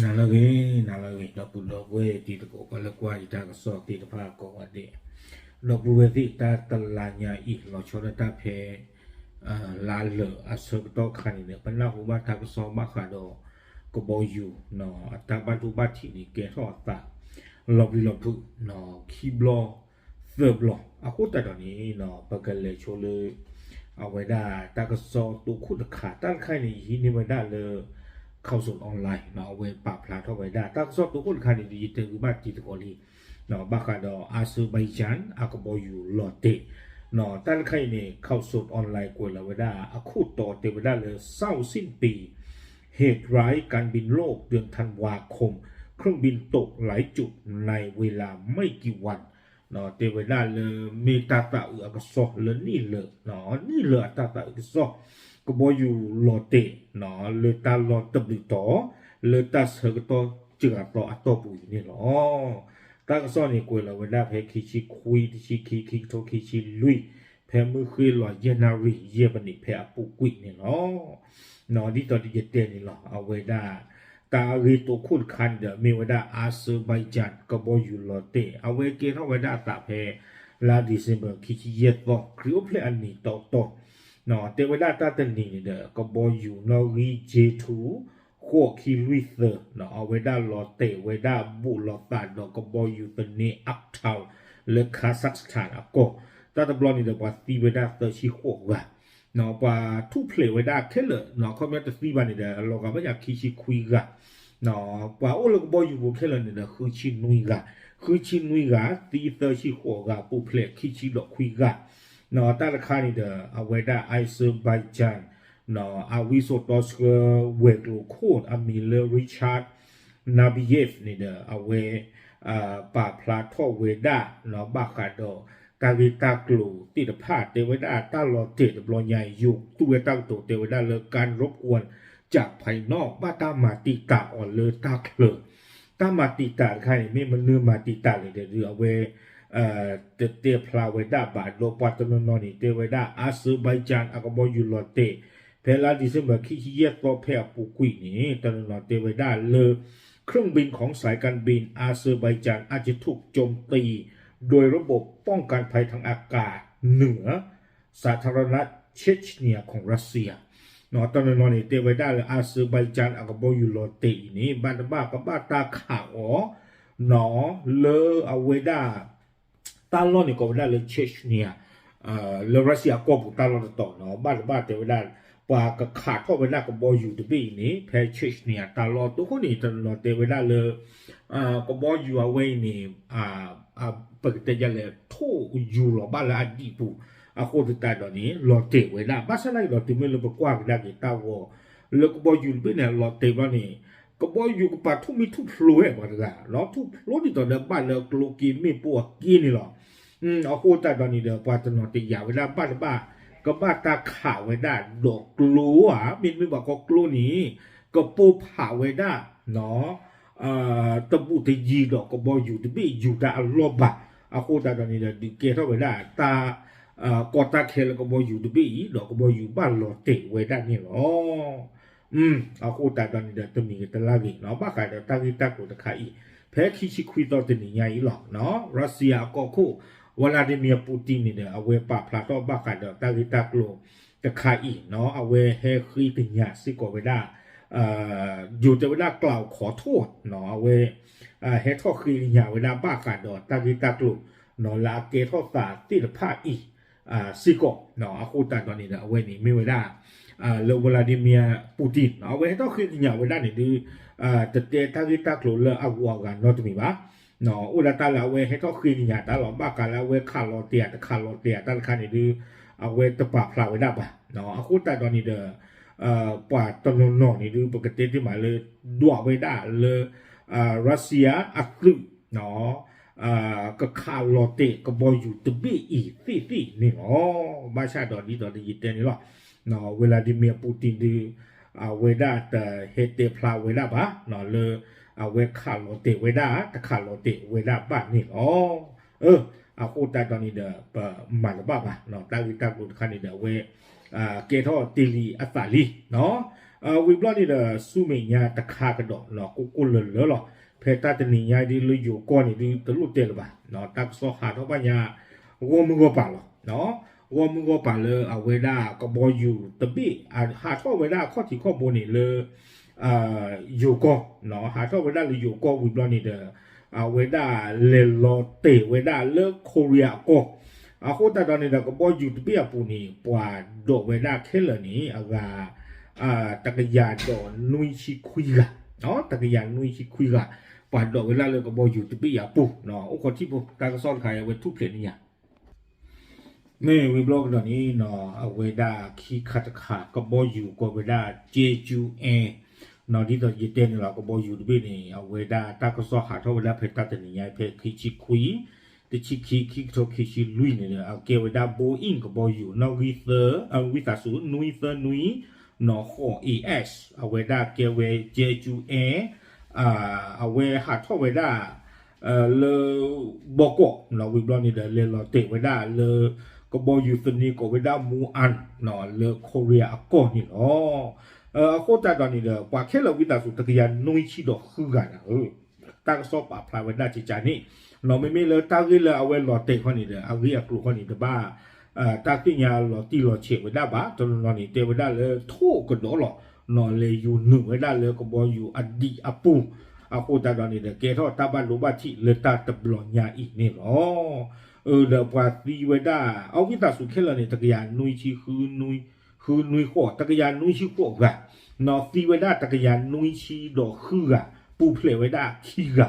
နၤလၢအဂ့ၤ, နၤလၢအဂ့ၤ ဒီပုၢ်ဒီဝဲၢ်တံၤသကိး ပှၤလၢကွၢ်ယတၢ်ကစီၣ်သ့ၣ်တဖၣ်ကိးဂၤဒဲး, ဒီပုၢ်ဝဲၢ်သ့ၣ် တၢ်တလါညါအံၤ လီၤဆီဒၣ်တၢ်ဖဲ လါလၢာ်အဆၢကတီၢ်ခါန့ၣ်ဒီး ပနၢ်ဟူဘၣ်တၢ်ကစီၣ်ဘၣ်ဃးဒီး ကဘီယူၤ အတၢ်ဘၣ်ဒိဘၣ်ထံးန့ၣ် ကဲထီၣ်အသး လီၤပျံၤလီၤဖုး ခံဘျီ သၢဘျီ အဃိသတးဒီးန့ၣ် ပကလဲၤဆိလၢ အဝဲဒၣ်တၢ်ကစီၣ်တိခိၣ်တခါ, တၢ်တခါအံၤန့ၣ် ယဟံးန့ၢ်ဝဲဒၣ်လၢ Khaosod Online အဝဲပာ်ဖျါထီၣ်ဝဲဒၣ် တၢ်ကစီၣ်တိခိၣ်တခါန့ၣ် ဒ်ယတဲဂ့ၤဘၣ်တံၤသကိးလံ ဘၣ်ဃးဒီး Azerbaijan အကဘီယူၤလီၤတဲာ်, တၢ်တခါအံၤန့ၣ် Khaosod Online ကွဲးလီၤဝဲဒၣ်အခိၣ်တီတဲဝဲဒၣ်လၢ เศร้าสิ้นปี เหตุร้ายการบินโลกเดือนธันวาคม เครื่องบินตกหลายจุดในเวลาไม่กี่วัน တဲဝဲဒၣ်လၢမ့ၢ်တၢ်သးအုးအကစီၣ်လၢနံၣ်လၢာ်, နံၣ်လၢာ်အတၢ်သးအုးကစီၣ်, ကဘီယူၤလီၤတဲာ် လၢတၢ်လီၢ်တဘျုးတီၤ လၢတၢ်ဆၢကတီၢ်စှၤသီအတီၢ်ပူၤအံၤန့ၣ်လီၤ. တၢ်ကစီၣ်န့ၣ်ကွဲးလီၤဝဲဒၣ်ဖဲခံဆံခွံ တဆံခံ ခံကထိခံဆံလွံၢ် ဖဲမုၢ်ဃ့ၢ်လီၤယဲၢ်နၣ်ရံၣ် ယဲၢ်မံးနံးဖဲအပူၤကွံာ်န့ၣ်လီၤ. ဒ်သိးယတဲန့ၣ်လီၤ အဝဲဒၣ် တၢ်ဂ့ၢ်တိခိၣ်တခါန့ၣ်ဒီး မ့ၢ်ဝဲဒၣ် Azerbaijan ကဘီယူၤလီၤတဲာ် အဝဲကဲထီၣ်ဝဲဒၣ်အသးဖဲ လါ December ခံဆံယဲၢ်သီ ခရံာ်အိၣ်ဖျဲၣ်အနံၤတီတီ တဲဝဲဒၣ်တၢ်တနံၤန့ၣ်ဒီး ကဘီယူၤနီၣ်ဂံၢ် J two ဃိးခံလွံၢ်သၢ အဝဲဒၣ်လီၤတဲာ်ဝဲဒၣ်ဘူးလိာ်သးဒီးကဘီယူၤသန့ Aktau လၢ Kazakhstan အကီၢ်, တၢ်တဘျီန့ၣ်ဒီးပှၤသံဝဲဒၣ်သၢဆံဃိးဂၤ ပှၤထူၣ်ဖျဲးဝဲဒၣ်ခဲလၢာ် ခီပညီတသံဘၣ်န့ၣ်ဒီး လီၤဂာ်ဘၣ်ယၤခံဆံခွံဂၤ, ပှၤအိၣ်လၢကဘီယူၤပူၤခဲလၢာ်န့ၣ်ဒီး ဃုဆံနွံဂၤ, ဃုဆံနွံဂၤ သံသၢဆံဃိးဂၤ ပူၤဖျဲးခံဆံဒီးခွံဂၤ, တၢ်တခါန့ၣ်ဒီး အဝဲဒၣ် Azerbaijan အဝံစိာ်တီဆှၢဝဲၤကျိၤခိၣ်အမံၤလၢ Richard Nabiev န့ၣ်ဒီး အဝဲ ပာ်ဖျါထီၣ်ဝဲဒၣ် ဘၣ်ဃးဒီးတၢ်ဂ့ၢ်တၢ်ကျိၤသ့ၣ်တဖၣ် တဲဝဲဒၣ်တၢ်လီၤတဲာ်တဘျီညါအံၤ ယိၤသူဝဲတၢ်ကတိၤတဲဝဲဒၣ်လၢ การรบกวนจากภายนอก ဘၣ်တၢ်မၤတံာ်တာ်အီၤလၢတၢ်ချၢ တၢ်မၤတံာ်တာ်တခါန့ၣ် မ့ၢ်မနုၤမၤတံာ်တာ်လဲၣ်ဒီး အဝဲ တတဲဖျါဝဲဒၣ်ဘၣ်ဒီး ပှၤတနီၤနီၤန့ၣ် တဲဝဲဒၣ် Azerbaijan အကဘီယူၤလီၤတဲာ် ဖဲလါ December ခံဆံယဲၢ်သီဖဲအပူၤကွံာ်န့ၣ် တနီၤနီၤတဲဝဲဒၣ်လၢ เครื่องบินของสายการบินอาเซอร์ไบจานอาจจะถูกโจมตีโดยระบบป้องกันภัยทางอากาศเหนือสาธารณรัฐเชชเนียของรัสเซีย တနီၤနီၤန့ၣ် တဲဝဲဒၣ်လၢ Azerbaijan အကဘီယူၤလီၤတဲာ်အံၤန့ၣ် ဘၣ်တဘၣ်ကဘၣ်တၢ်ခးအီၤ လၢအဝဲဒၣ် တၢ်လီၢ်န့ၣ်ကိးဝဲဒၣ်လၢ Chechnya လၢ Russia အကီၢ်ပူၤတၢ်လီၢ်တတီၤနီၤ ဘၣ်တဘၣ်တဲဝဲဒၣ် ပှၤကခးထီၣ်ဝဲဒၣ်ကဘီယူၤတဘ့ၣ်အံၤန့ၣ် ဖဲ Chechnya တၢ်လီၢ်တိခိၣ်န့ၣ် တနီၤတဲဝဲဒၣ်လၢ ကဘီယူၤအဝဲအံၤန့ၣ် ပကတဲဒ်လဲၣ် ထိၣ်ယူၤလီၤဘၣ်လၢအဒံးပူၤ အဃိသတးဒီးန့ၣ် လီၤတဲာ်ဝဲဒၣ် ဘၣ်ဆၣ်သနာ်က့ဒီး တုၤမ့ၢ်လၢပကွၢ်ကဒါက့ၤတၢ်ဂီၤ လၢကဘီယူၤတဘ့ၣ်န့ၣ် လီၤတဲာ်ဘျီန့ၣ် ကဘီယူၤကပာ်ထူၣ်မံထူၣ်ဖျိဝဲပှၤတဂၤ လီၤထူၣ်ဖျိဒ်သိးဒီးဘၣ်လၢကျိက့မ့ၣ်ပိၢ်အက့န့ၣ်လီၤ. အဃိသတးဒီးန့ၣ်ဒီး ပှၤတနီၤတယာ်ဝဲဒၣ်ဘၣ်တဘၣ် ကဘၣ်တၢ်ခးဝဲဒၣ်ဒီးကျိဧါ မ့တမ့ၢ်ဘၣ်ကီကျိန့ၣ် ကပိၢ်ဖးဝဲဒၣ် တဘူးတယံၤဒီးကဘီယူၤတဘ့ၣ်ယူၤတၢ်အလီၢ်ဘၣ်. အဃိသတးဒီးန့ၣ်ဒီး ဒုးကဲထီၣ်ဝဲဒၣ်တၢ် ကီတၢ်ခဲလၢကဘီယူၤတဘ့ၣ်အံၤ ဒီးကဘီယူၤဘၣ်လီၤတဲာ်ဝဲဒၣ်န့ၣ်လီၤ. အဃိသတးဒီးန့ၣ်ဒီး တမံၤကတလၢ်ဂ့ၤနီၤ ဘၣ်ဃးဒီးတၢ်ဂ့ၢ်တၢ်ကျိၤတခါအံၤ ဖဲခံဆံခွံသီတနံၤညါအံၤလီၤ. Russia အကီၢ်ခိၣ် Vladimir Putin န့ၣ်ဒီး အဝဲပာ်ဖျါထီၣ်ဘၣ်ဃးဒီးတၢ်ဂ့ၢ်တၢ်ကျိၤတခါအံၤနီၤ အဝဲဟဲဃ့ကညးစ့ၢ်ကီးဝဲဒၣ် ယိၤတဲဝဲဒၣ်ကျးခီထိၣ်နီၤ အဝဲ ဟဲထီၣ်ဃ့ကညးဝဲဒၣ်ဘၣ်ဃးဒီးတၢ်ဂ့ၢ်တၢ်ကျိၤနီၤ လၢအကဲထီၣ်သးသ့ၣ်တဖၣ်အံၤ စ့ၢ်ကီးနီၤ အဃိသတးဒီးန့ၣ်ဒီး အဝဲန့ၣ်မ့ၢ်ဝဲဒၣ် လၢ Vladimir Putin နီၤ အဝဲဟဲထီၣ်ဃ့ကညးဝဲဒၣ်န့ၣ်ဒုး တတဲတၢ်ဂ့ၢ်တၢ်ကျိၤလၢအဂုၤအဂၤနီတမံၤဘၣ် အိၣ်ဒၣ်တၢ်လၢအဝဲဟဲထီၣ်ဃ့ကညးတၢ်လီၤ ဘၣ်ဃးလၢအဝဲခးလီၤတဲာ်ဧါ တခးလီၤတဲာ်ဧါ တၢ်တခါန့ၣ်ဒုး အဝဲတပာ်ဖျါဝဲဒၣ်ဘၣ်. အဃိသတးဒီးန့ၣ်ဒီး ပှၤတနီၤနီၤန့ၣ်ဒုး ပကတဲတ့ၢ်မးလၢ ဒွးဝဲဒၣ်လၢ Russia အသုး ကခးလီၤတဲာ်ကဘီယူၤတဘ့ၣ်အံၤသ့ၣ်သ့ၣ်န့ၣ်လီၤ. ဘၣ်ဆၣ်ဒီးဒ်သိးဒီးယတဲန့ၣ်လီၤ Vladimir Putin ဒုး အဝဲဒၣ်တဟဲတဲဖျါဝဲဒၣ်ဘၣ် လၢအဝဲခးလီၤတဲာ်ဝဲဒၣ် တခးလီၤတဲာ်ဝဲဒၣ်ဘၣ်န့ၣ်လီၤ. အဃိသတးဒီးန့ၣ်ဒီး ပမၤတဘၣ်ဘၣ် တၢ်ဂ့ၢ်တၢ်ကျိၤတခါန့ၣ်ဒီး အဝဲ ကဲထီၣ်တ့ၢ်လံအသးလံနီၤ ဝံၤဘျီန့ၣ်ဒီး ဆူမဲာ်ညါတခါကဒီး ကိၢ်ကိၢ်လၢၤလၢၤလီၤ. ဖဲတၢ်တနံၤညါဒ်လၢယိၤကီၢ်န့ၣ်ဒ်တလိၣ်တဲလၢၤဘၣ်, တၢ်ကစီၣ်ဟးထီၣ်ဘၣ်ညါ ဂီၢ်မုၢ်ဂီၢ်ပၤလီၤ. ဂီၢ်မုၢ်ဂီၢ်ပၤလၢအဝဲဒၣ်ကဘီယူၤတဘ့ၣ် ဟးထီၣ်ဝဲဒၣ်အခီၣ်ထံးခီၣ်ဘိန့ၣ်လၢ ယိၤကီၢ်, ဟးထီၣ်ဝဲဒၣ်လၢယိၤကီၢ်ဝံၤဘျီန့ၣ်ဒီး အဝဲဒၣ်လဲၤလီၤတဲာ်ဝဲဒၣ်လၢ Korea အကီၢ်, အဃိသတးဒီးန့ၣ်ဒီး ကဘီယူၤတဘ့ၣ်အပူၤန့ၣ် ပှၤဒိးဝဲဒၣ်ခဲလၢာ်န့ၣ် အဂၤ တကယၤဒီးနွံဆံခွံဂၤ, တကယၤနွံဆံခွံဂၤ ပှၤဒိးဝဲဒၣ်လၢကဘီယူၤတဘ့ၣ်အပူၤ, အိၣ်ခိးထံၣ်ဖိ တၢ်ကစီၣ်တခါအံၤ အဝဲထူၣ်ဖျဲးန့ၢ်ယၤ မ့ၢ်ဝံၤဘျီကဒီးန့ၣ် အဝဲဒၣ်ခံခါတခါ ကဘီယူၤကိးဝဲဒၣ် Jeju Air ဒ်သိးယတဲန့ၣ်လီၤ. ကဘီယူၤတဘ့ၣ်န့ၣ် အဝဲဒၣ်တၢ်ကစီၣ်ဟးထီၣ်ဝဲဒၣ်ဖဲတၢ်တနံၤညါ ဖဲခံဆံခွံ တဆံခံ ခံကထိခံဆံလွံၢ်န့ၣ်ဒီး အကဲဝဲဒၣ် Boeing ကဘီယူၤ နီၣ်ဂံၢ်သၢ ဝံသးစူၤ နွံသၢနွံ ဃိး A S အဝဲဒၣ်ကဲဝဲ Jeju Air အဝဲဟးထီၣ်ဝဲဒၣ် လၢ ဘီကီး ဝံၤဘျီန့ၣ်ဒီး လဲၤလီၤတဲာ်ဝဲဒၣ်လၢ ကဘီယူၤသန့ကိးဝဲဒၣ် Muan လၢ Korea အကီၢ်န့ၣ်လီၤ. အဃိသတးဒီးန့ၣ်ဒီး ပှၤခဲလၢာ်ဝံသးစူၤ တကယၤနွံဆံဒီးဃုဂၤန့ၣ်ဧၢ တၢ်ကစီၣ်ပာ်ဖျါဝဲဒၣ်ကကန့ၣ် မ့မ့ၢ်လၢတၢ်ဂ့ၢ်လၢအဝဲလီၤတဲာ်ခီန့ၣ်ဒီး အဂ့ၢ်အကျိၤခီန့ၣ် တဘၣ် တၢ်သ့ၣ်ညါလီၤတံၢ်လီၤဆဲးဝဲဒၣ်ဘၣ်. တနီၤနီၤန့ၣ် တဲဝဲဒၣ်လၢထိၣ်ကဒီးလီၤ လဲၤယူၤနုာ်ဝဲဒၣ်လၢကဘီယူၤအဒံးအပူၤ, အဃိသတးဒီးန့ၣ်ဒီး ကဲထီၣ်တၢ်ဘၣ်ဒိဘၣ်ထံးလၢတၢ်တဘျီညါအံၤန့ၣ်လီၤ. ဒီးပှၤသံဝဲဒၣ် အဝံသးစူၤခဲလၢာ်န့ၣ် တကယၤနွံဆံ ဃုနွံဃိး တကယၤနွံဆံဃိးဂၤ, သံဝဲဒၣ်တကယၤနွံဆံဒီးဃုဂၤ ပူၤဖျဲးဝဲဒၣ်ခံဂၤ,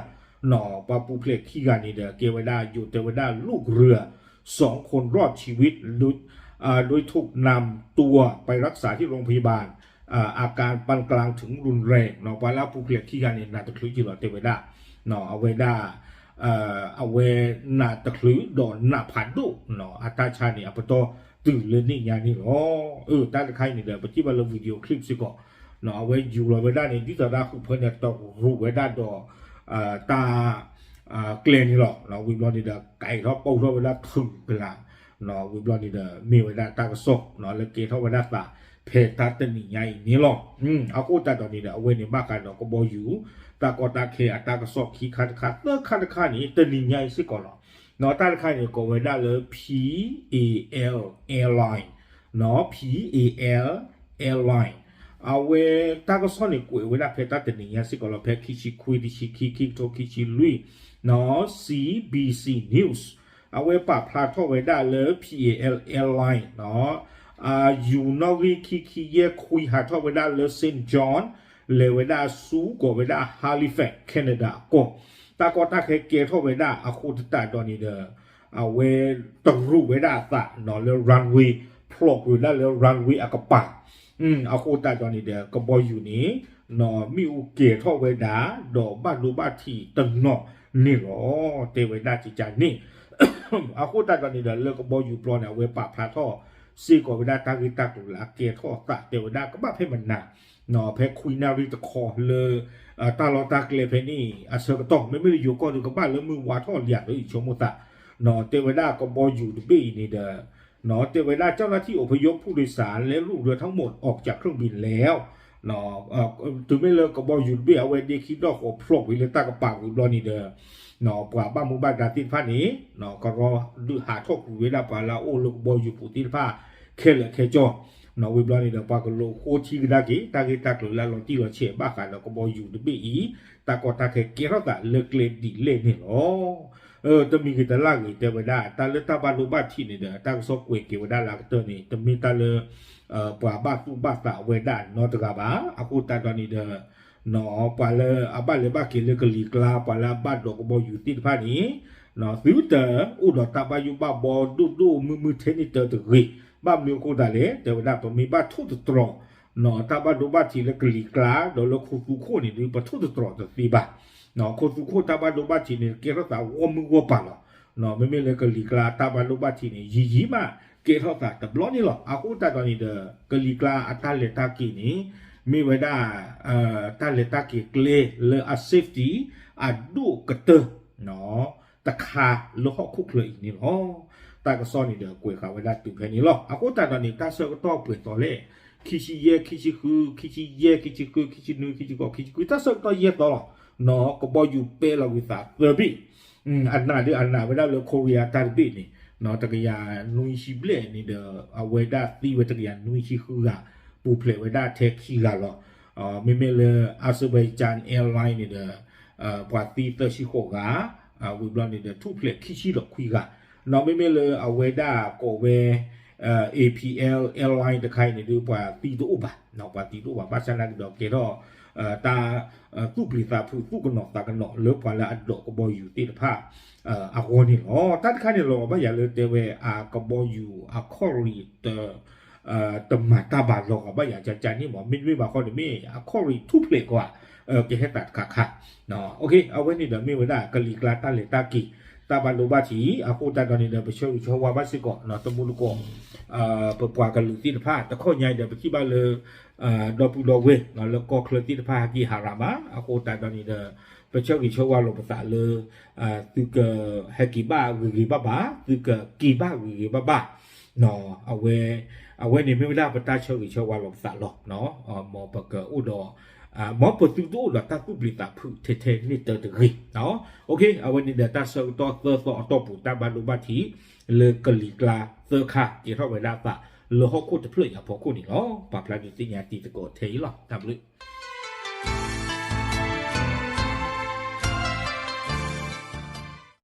ပှၤပူၤဖျဲးခံဂၤန့ၣ်ဒီး ကဲဝဲဒၣ်ယိၤတဲဝဲဒၣ် ลูกเรือสองคนรอดชีวิต โดยถูกนำตัวไปรักษาที่โรงพยาบาล อาการปานกลางถึงรุนแรง ပှၤလၢအပူၤဖျဲးခံဂၤန့ၣ် နးတချုးက့ၤလီၤတဲဝဲဒၣ် အဝဲဒၣ် အဝဲနးတချုးဒီးနးဖးဒိၣ် အတၢ်ဆါန့ၣ် အပတီၢ်တုၤလၢန့ၣ်ညါန့ၣ်လီၤ. တၢ်တခါအံၤန့ၣ်ဒီး ပထံၣ်ဘၣ်လၢ video clip စ့ၢ်ကီး အဝဲယူၤလီၤဝဲဒၣ်န့ၣ် ဒ်သိးဒၣ်ဃုဖၢန့ၣ် တရူးဝဲဒၣ်ဒီး တၢ် ကျဲန့ၣ်လီၤ. ဝံၤဘျီန့ၣ်ဒီး ကဲထီၣ်ပိာ်ထီၣ်ဝဲဒၣ်ထုးကလး ဝံၤဘျီန့ၣ်ဒီး မ့ၢ်ဝဲဒၣ်တၢ်ကစီၣ် လၢကဲထီၣ်ဝဲဒၣ်သး ဖဲတၢ်တနံၤညါအံၤန့ၣ်လီၤ. အဃိသတးဒီးန့ၣ်ဒီး အဝဲန့ၣ်ဘၣ်ဃးဒီးကဘီယူၤ တၢ်ကီတၢ်ခဲအတၢ်ကစီၣ်ခံခါတခါ သၢခါတခါန့ၣ် တနံၤညါအံၤစ့ၢ်ကီးလီၤ. တၢ်တခါန့ၣ် ကိးဝဲဒၣ်လၢ P A L Airline, P A L Airline အဝဲတၢ်ကစီၣ်န့ၣ် ကွဲးဝဲဒၣ်ဖဲတၢ်တနံၤညါစ့ၢ်ကီးလီၤ. ဖဲခံဆံခွံ တဆံခံ ခံကထိခံဆံလွံၢ် C B C News အဝဲပာ်ဖျါထီၣ်ဝဲဒၣ်လၢ P A L Airline ယူၤနီၣ်ဂံၢ်ခံခံယဲၢ်ခွံ ဟးထီၣ်ဝဲဒၣ်လၢ Saint John လဲၤဝဲဒၣ်ဆူကိးဝဲဒၣ် Halifax Canada အကီၢ် တၢ်ကီတၢ်ခဲကဲထီၣ်ဝဲဒၣ်အဃိသတးဒီးန့ၣ်ဒီး အဝဲတရူးဝဲဒၣ်အသးလၢ runway ဖျိးကွံာ်ဝဲဒၣ်လၢ runway အကပၤ အဃိသတးဒီးန့ၣ်ဒီး ကဘီယူၤန့ၣ် မ့ၣ်အူကဲၤထီၣ်ဝဲဒၣ် ဒီးဘၣ်ဒိဘၣ်ထံးတနီၤန့ၣ်လီၤ တဲဝဲဒၣ်ကကန့ၣ် အဃိသတးဒီးန့ၣ်ဒီး လၢကဘီယူၤပျီန့ၣ် အဝဲပာ်ဖျါထီၣ်စ့ၢ်ကီးဝဲဒၣ်တၢ်ဂ့ၢ်တၢ်ကျိၤလၢအကဲထီၣ်သး တဲဝဲဒၣ်ကဘၣ်ဖဲမနၤ ဖဲခွံနၣ်ရံၣ်တခီလၢ တၢ်လီၢ်တၢ်ကျဲဖဲန့ၣ် အဆၢကတီၢ် မ့မ့ၢ်လၢယိၤကီၢ်ဒီး ကဘၣ်လၢမုၢ်ဝါထီၣ်လံဧါ ဒီးယဆိကမိၣ်သး တဲဝဲဒၣ်ကဘီယူၤတဘ့ၣ်အံၤန့ၣ်ဒီး တဲဝဲဒၣ် เจ้าหน้าที่อพยพผู้โดยสารและลูกเรือทั้งหมดออกจากเครื่องบินแล้ว တုၤမ့ၢ်လၢကဘီယူၤတဘ့ၣ် အဝဲဒ့ခံဒီၣ်ဃီၤဖျိးကွံာ�ာ်လၢတၢ်ကပၤဝံၤဘျီန့ၣ်ဒီး ပှၤဘၣ်မူဘၣ်ဒါသ့ၣ်တဖၣ်န့ၣ် ကရီဒုးဟးထီၣ်ကွံာ်ဝဲဒၣ်ပှၤလၢအအိၣ်လၢကဘီယူၤပူၤသ့ၣ်တဖၣ်ခဲလၢာ်ခဲဆ့ ဝံၤဘျီန့ၣ်ဒီး ပှၤကလူးဃိထံကဒါက့ၤ တၢ်ဂ့ၢ်တၢ်ကျိၤလၢအလီၤတံၢ်လီၤဆဲးဘၣ်ဃးဒီးကဘီယူၤတဘ့ၣ်အံၤ တၢ်ကီတၢ်ခဲကဲထီၣ်သးလၢကျဲဒ်လဲၣ်န့ၣ်လီၤ. တမံၤဂ့ၤတလၢ်ဂ့ၤတဲဝဲဒၣ် တၢ်လၢတၢ်ဘၣ်ဒိဘၣ်ထံးန့ၣ်ဒီး တၢ်ကစီၣ်ကွဲးက့ၤဝဲဒၣ်လၢအကတၢၢ်န့ၣ် တမ့ၢ်တၢ်လၢ ပှၤဘၣ်သူၣ်ဘၣ်သးဝဲဒၣ်နီတဂၤဘၣ်. အဃိသတးဒီးန့ၣ်ဒီး ပှၤလၢအဘၣ်လဲၤဘၣ်က့ၤလၢကလံၤကျါ ပှၤလၢအဘၣ်ဒိးကဘီယူၤသ့ၣ်တဖၣ်န့ၣ် သုတအိၣ်ဒီးတၢ်ဘၣ်ယိၣ်ဘၣ်ဘီဒိၣ်ဒိၣ်မုၢ်မုၢ်ထဲန့ၣ်တၢ်တဂ့ၤ. ဘၣ်မနုၤအဃိသတးလဲၣ် တဲဝဲဒၣ် ပမ့ၢ်ဘၣ်ထိၣ်သတြီၤ တၢ်ဘၣ်ဒိဘၣ်ထံးလၢကလံၤကျါ ဒီးလၢခိသူခိၣ်န့ၣ်ဒုး ပထိၣ်သတြီၤတသ့ဘၣ်. ခိသူခိၣ်တၢ်ဘၣ်ဒိဘၣ်ထံးန့ၣ် ကဲထီၣ်သးဂီၢ်မုၢ်ဂီၢ်ပၤလီၤ. မ့မ့ၢ်လၢကလံၤကျါတၢ်ဘၣ်ဒိဘၣ်ထံးန့ၣ် ယံာ်ယံာ်မး ကဲထီၣ်သးတဘျီန့ၣ်လီၤ. အဃိသတးဒီးန့ၣ်ဒီး ကလံၤကျါအတၢ်လဲၤတၢ်က့ၤန့ၣ် မ့ၢ်ဝဲဒၣ် တၢ်လဲၤတၢ်က့ၤကျဲလၢအ safety အဒိၣ်ကတၢၢ် တခါလၢဟီၣ်ခိၣ်ချၢအံၤန့ၣ်လီၤ. တၢ်ကစီၣ်န့ၣ်ဒီးကွဲးဃာ်ဝဲဒၣ်တုၤဖဲန့ၣ်လီၤ. အဃိသတးဒီးန့ၣ် တၢ်ဆၢကတီၢ်ပှဲၤသီလဲၣ် ခံဆံယဲၢ် ခံဆံဃု ခံဆံယဲၢ် ခံဆံဃု ခံဆံနွံ ခံဆံဃိး ခံဆံခွံ တၢ်ဆၢကတီၢ်ယဲၢ်သီလီၤ. ကဘီယူၤပဲလီၤကွံာ်သးသၢဘ့ၣ်. အနာ်ဒ်အနာ်ဝဲဒၣ်လၢ Korea တၢ်တဘ့ၣ်န့ၣ် တကယၤနွံဆံဘျဲၣ်န့ၣ်ဒီး အဝဲဒၣ်သံဝဲတကယၤနွံဆံဃုဂၤ ပူၤဖျဲးဝဲဒၣ်ထဲခံဂၤလီၤ. မ့မ့ၢ်လၢ Azerbaijan Airline န့ၣ်ဒီး ပှၤသံသၢဆံဃိးဂၤ ဝံၤဘျီန့ၣ်ဒီး ထူၣ်ဖျဲးခံဆံဒီးခွံဂၤ. နီၢ်မ့မ့ၢ်လၢအဝဲဒၣ်ကိးဝဲ A P L Airline တခါအံၤန့ၣ်ဒီး ပှၤသံတအိၣ်ဘၣ်, ပှၤသံတအိၣ်ဘၣ် ဘၣ်ဆၣ်နာ်က့ဒီးကဲထီၣ် တၢ်သူၣ်ပျံၤသးဖုး သူၣ်ကနိးသးကနိးလၢပှၤလၢအဒိးကဘီယူၤသ့ၣ်တဖၣ် အဂီၢ်န့ၣ်လီၤ. တၢ်တခါန့ၣ်လီၤဘၣ်ယၤလၢတဲဝဲ အကဘီယူၤအခီၣ်ရံၣ် တမၤတၢ်ဘၣ်လီၤဂာ်ဘၣ်ယၤကကန့ၣ်မး မ့တမ့ၢ်ဘၣ်ဃီန့ၣ်မ့ၢ် အခီၣ်ရံၣ်ထူၣ်ဖျဲးကွၢ် ကဟဲသးတခါခါ. အဝဲန့ၣ်ဒီးမ့ၢ်ဝဲဒၣ်ကလံၤကျါတၢ်လဲၤတၢ်က့ၤ တၢ်ဘၣ်ဒိဘၣ်ထံး အဃိသတးဒီးန့ၣ်ဒီး ပဆၢဂ့ၤဆၢဝါဘၣ်စ့ၢ်ကီး တမူတကိး ပပှၤကလုာ်သ့ၣ်တဖၣ် တခီညါအံၤဒီး ပထံၣ်ဘၣ်လၢ ဒီပုၢ်ဒီဝဲၢ် လၢကီၢ်ချၢသ့ၣ်တဖၣ်ဟဲက့ၤဟးရၤမး အဃိသတးဒီးန့ၣ်ဒီး ပဆၢဂ့ၤဆၢဝါလိာ်ပသးလၢ သုကဟဲက့ၤဘၣ်ဂ့ၤဂ့ၤဘၣ်ဘၣ် သုကက့ၤဘၣ်ဂ့ၤဂ့ၤဘၣ်ဘၣ် အဝဲ အဝဲန့ၣ်မ့ၢ်ဝဲဒၣ်ပတၢ်ဆၢဂ့ၤဆၢဝါလိာ်ပသးလီၤ. မ်ပကအိၣ်ဒီး မ်ပသုတအိၣ်ဒီးတၢ်သူၣ်ပျံၤသးဖုးထဲထဲန့ၣ်တၢ်တဂ့ၤ. အဝဲန့ၣ်ဒီးတၢ်ဆၢကတီၢ်သၢသီအတီၢ်ပူၤ တၢ်ဘၣ်ဒိဘၣ်ထံး လၢကလံၤကျါသၢခါ ကဲထီၣ်ဝဲဒၣ်အသး လၢဟီၣ်ခိၣ်တဖျၢၣ်အံၤအဖီခိၣ်န့ၣ်လီၤ. ပာ်ဖျါဒုးသ့ၣ်ညါတံၤသကိးထဲအံၤလီၤ. တၢ်ဘျုး